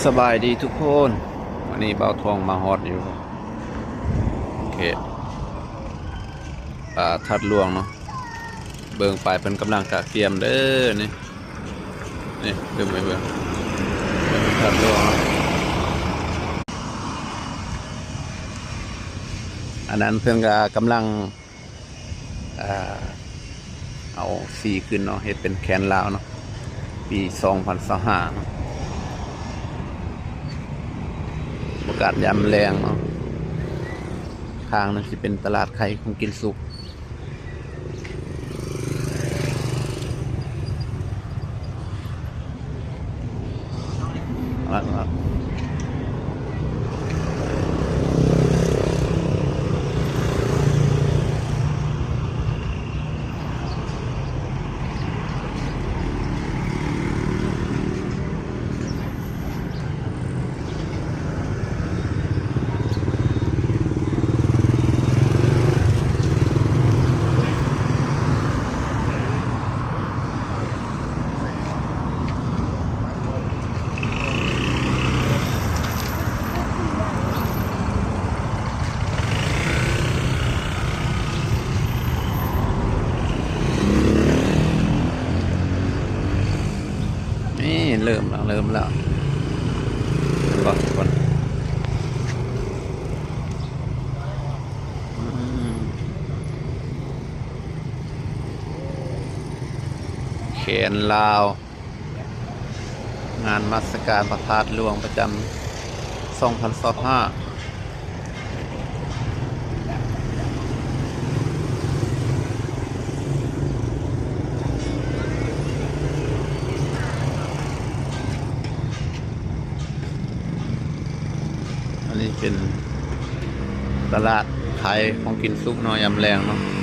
ສະບາຍດີທຸກຄົນ, ວັນນີ້ບ່າວທອງມາຮອດຢູ່ເຂດ ອ່າ ທາດຫຼວງເນາະ. ເບິ່ງປ້າຍເພິ່ນກຳລັງກະກຽມເດີນີ້ ນີ້ ເບິ່ງໄປເບິ່ງ ທາດຫຼວງເນາະ. ອັນນັ້ນເພິ່ນກະກຳລັງ ອ່າ ເອົາສີຂຶ້ນເນາະ, ເຮັດເປັນແຄນລາວເນາະ ປີສອງພັນຊາວຫ້າເນາະ. ບັນຍາກາດຍາມແລງເນາະ, ຂ້າງນັ້ນຊິເປັນຕະຫຼາດຂາຍຂອງກິນສຸກ. ນີ້ເລີ່ມແລ້ວ ເລີ່ມແລ້ວ ເຫັນບໍ່ທຸກຄົນ? ອືມ ແຄນລາວ ງານນະມັດສະການພະທາດຫຼວງປະຈຳສອງພັນຊາວຫ້າ. ອັນນີ້ເປັນຕະຫຼາດຂາຍຂອງກິນສຸກເນາະ ຍາມແລງເນາະ.